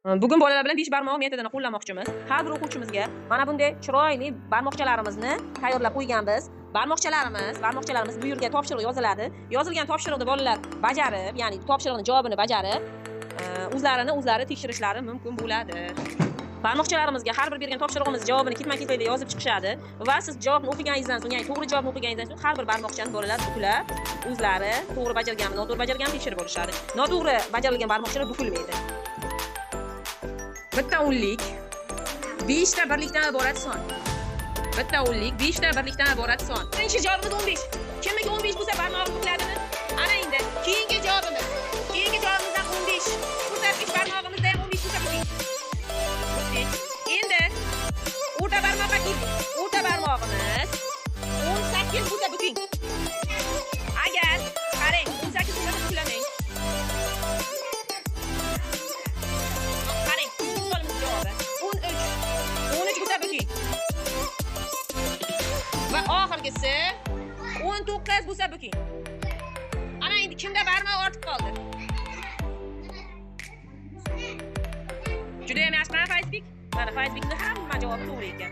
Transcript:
Bugun bolalar bilan 5 barmoq metodini qo'llamoqchimiz. Har bir o'quvchimizga mana bunday chiroyli barmoqchalarimizni tayyorlab qo'yganmiz. Barmoqchalarimiz bu yerga topshiriq yoziladi. Yozilgan topshiriqni bolalar bajarib, ya'ni topshiriqning javobini bajarib, o'zlarini o'zlari tekshirishlari mumkin bo'ladi. Barmoqchalarimizga har bir bergan topshirig'imiz javobini ketma-ketlikda yozib chiqishadi va siz javobni o'qiganingizdan so'ng, ya'ni to'g'ri javobni o'qiganingizdan so'ng har bir barmoqchani bolalar buklab, o'zlari to'g'ri bajarganmi, noto'g'ri bajarganmi tekshirib olishadi. Noto'g'ri bajarilgan barmoqchalar bukilmaydi. Bitta o'nlik, 5 ta birlikdan iborat son. Bitta o'nlik, 5 ta birlikdan iborat son. Birinchi javobimiz 15. Kimniki 15 bo'lsa barmog'i bukladimi? Ana endi keyingi javobimiz. Keyingi javobimizdan 15. Ko'rsatkich barmog'imizda ham 15 bo'lsa buking. Endi o'rta barmoqqa keldik. O'rta barmog'imiz 18 bo'lsa buking. Agar qarang, 18 bo'lsa buklamang. Qarang, savolimiz javobi 13. 13 bo'lsa buking. Va oxirgisi 19 bo'lsa buking. Ana endi kimda barmoq ortib qoldi? Juda ham yaxshi. Mana Fayzbek. Mana Fayzbekning hamma javobi to'g'ri ekan.